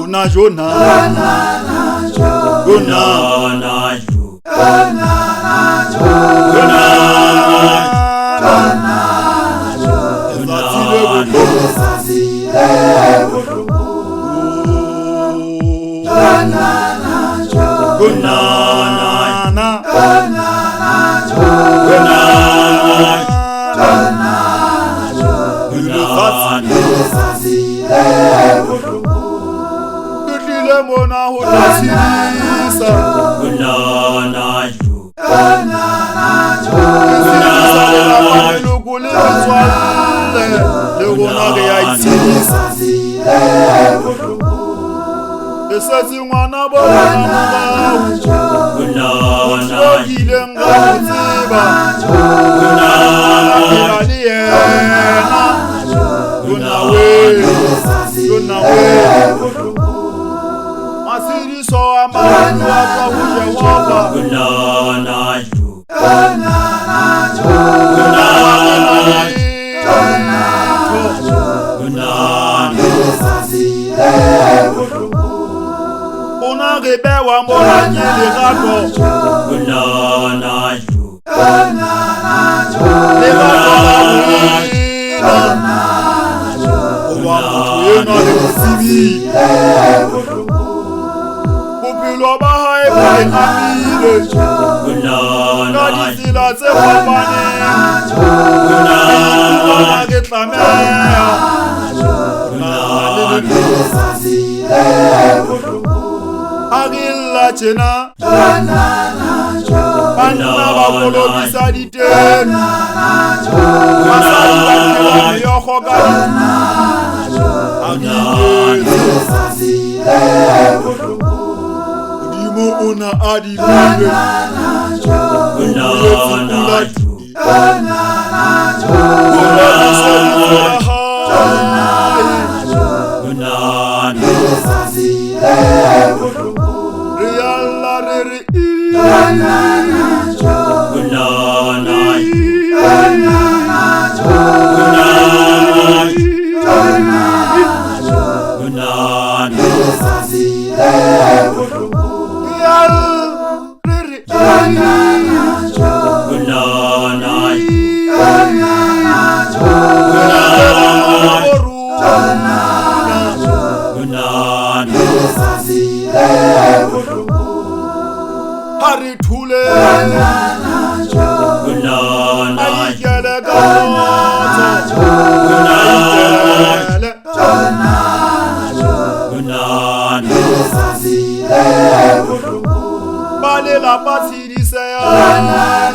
Jona Jona Jona Letsatsi le bohloko. Jona Letsatsi ke tlile mona ho tla tshedisa. Tshedisa lelapa, leloko le metswalle, le rona re a itshedisa. Re setse ngwana bo rona morao, motho eo ke ileng ka mo tseba, ka phela le yena. Jona we, Jona we. Matshediso a maholo a tswa ho Jehova. Rona re bewa mona ke lerato. Lerato la boena. Hoba motho enwa le mo tsebile. Bophelo ba hae bo re amile ka ditsela tse fapaneng. Re ipumana re tlameha ho nahana le leloko. Ha re lla tjena, banna ba kolobisa ditene, basadi ba phela meokgo ka Ha re iketse. Modimo o na adimile, o buletse pula Ho roriswe lebitso la hae. Re a lla re re Re a lla re re Ha re thule a ikele ka kgotso, a ikele. Ba lelapa tshediseyang.